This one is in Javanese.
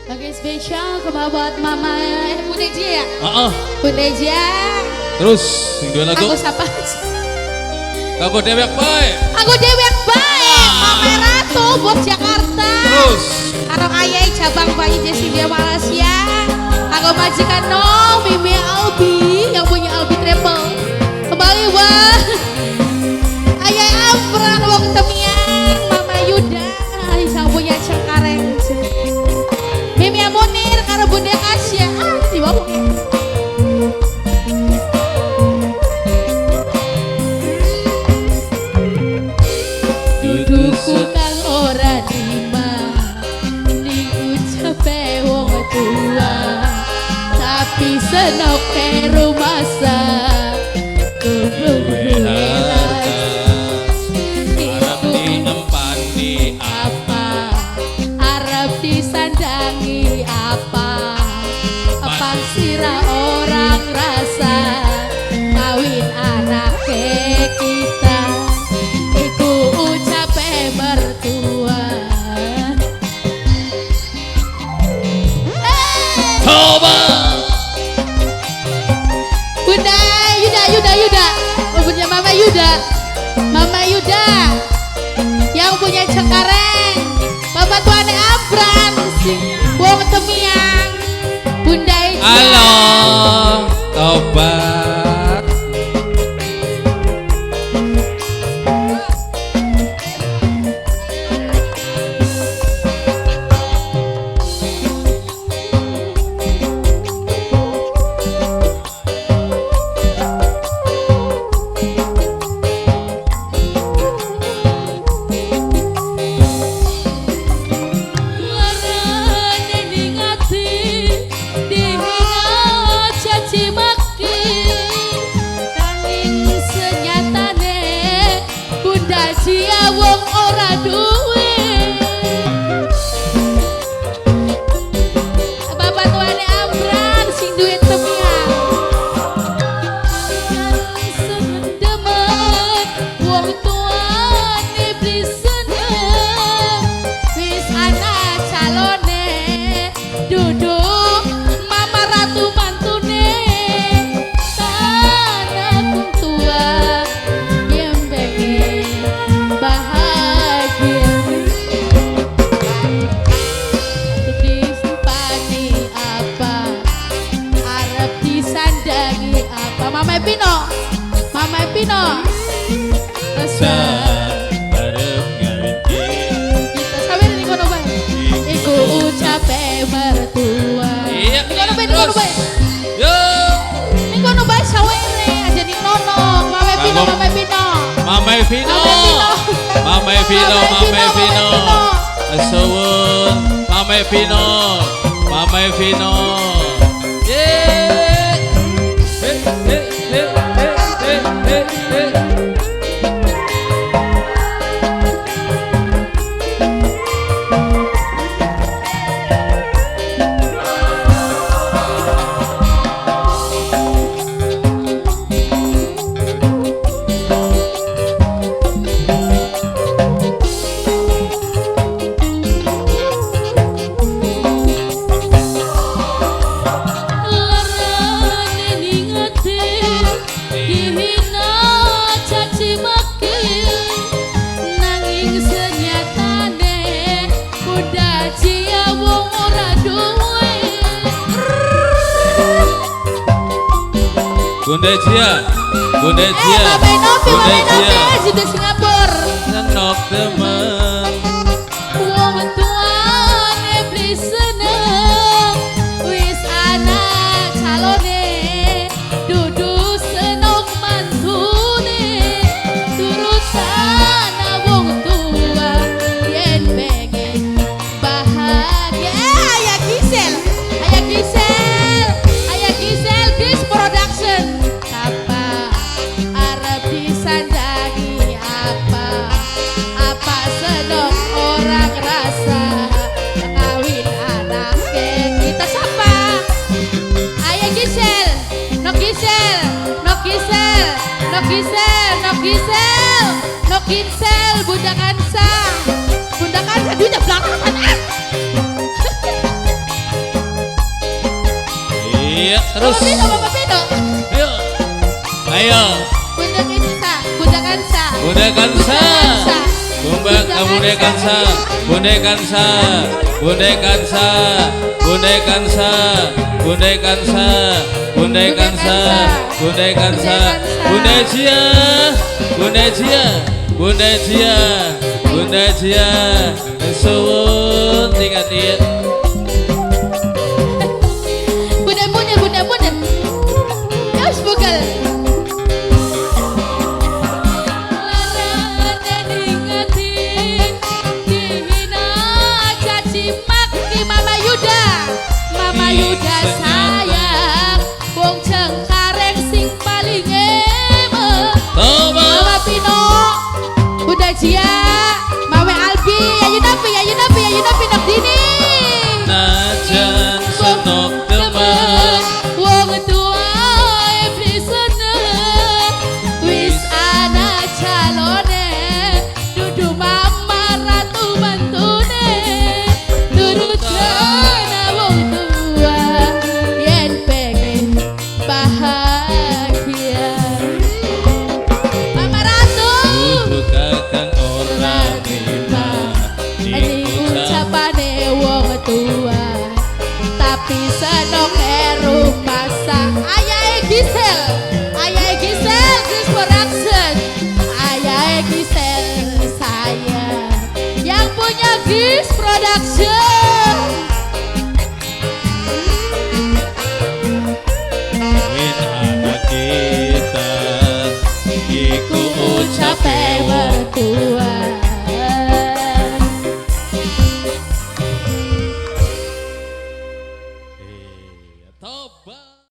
Oke, spesial kembali buat Mama Bunda Jia ya? Heeh. Bunda Jia. Terus sing duwe lagu. Aku sapa? Aku dewek bae. Aku dewek bae. Mama Ratu buat Jakarta. Terus karo ayai cabang bayi Jessica Malaysia. Aku majikan no Mimi Albi yang punya Albi Travel. Kembali buat ayai Amran wong Temiang, Mama Yuda yang punya Cengkareng. Mimi Munir karo Bunda Kasya. Ah, di bawah. Duduku kang ora nrima ning ucape wong tua, tapi senoke rumasa duwe harta arep diempani apa, arep disandangi apa, apa sira orang rasa kawin anake kita, iku ucape mertua. Coba Bunda Yuda, Yuda, Yuda, oh, punya Mama Yuda, Mama Yuda yang punya Cengkareng, Bapak Tuane Abran, wong Temiang, Bunda Ija. Halo, tobat. Larane ning ati dihina caci maki, nanging senyatane Bunda Jia wong ora duwe. Bapak tuane Amran sing duwe Temiang. Demen wong tuane beli seneng, wis ana calone duduk Mama Ratu mantune, tanah tua yang pengen bahagia. Disempani apa, arep disandangi apa, Mama Pino, Mama Pino. Rasa Arep ngawinke kita sampe ning kono bae. Iku ucape mertua. Iya, Ning kono bae, ning kono bae. Yo. Ning kono bae sawere aja ning nono. Mama Pino, Kanggo Mama Pino. Mama Vino. Mama Vino, Mama Vino. Suwun, Mama Vino. Mama Vino. Ye. He he he he he he he. Larane ning ati dihina caci maki, nanging senyatane Bunda Jia wong ora duwe. Bunda Jia, Bunda Jia, Mama Novi, Bunda Mama Novi, Jia. di Singapura. Senok temen. Wong tuane beli seneng, wis ana calone, dudu senok mantune, turutan wong tua yen pengen bahagia. Ayah Gisel, Ayah Gisel, Ayah Gisel, Gis Production. Apa arep disandangi apa, apa senok orang rasa kawin anake kita sapa. Ayah Gisel, no Gisel, no Gisel, no Gisel, no Gisel, no Gisel, Bunda Kansa, Bunda Kansa duitnya belakangan ah. Iya, terus. Mama Pino, Mama Pino. Ayo. Ayo. Bunda Kansa, Bunda Kansa. Bunda Kansa. Bunda Bunda Kansa. Bunda Kansa. Bunda Kansa. Bunda Kansa. Bunda Kansa. Bunda Kansa. Bunda Kansa. Bunda Jia. Bunda Jia. Bunda Jia. Bunda Jia. Suwun tingkat iya. Bunda Munir, Bunda Munir. Terus bugal. Mama Yuda, Mama Yuda sayang, wong Cengkareng sing paling emeh. Mama Pino, Bunda Jia, Mama Albi, Yayu Napi, Yayu Napi, Yayu Napi nak dini. Najan senok demen. Wong tua beli seneng, wis ana calone, dudu mama ratu mantune, turut jana wong tua, yen pengen bahagia. Mama Ratu. Dudu kakang ora nima. Ini ucapane wong tua, tapi seneng rumasa. Ayahe Gisel, ayahe Gisel, Chris Production. Ayahe Gisel saya yang punya Gis Production. Win anak kita iku Ku ucape ucape wong mertua. Iya, tobat.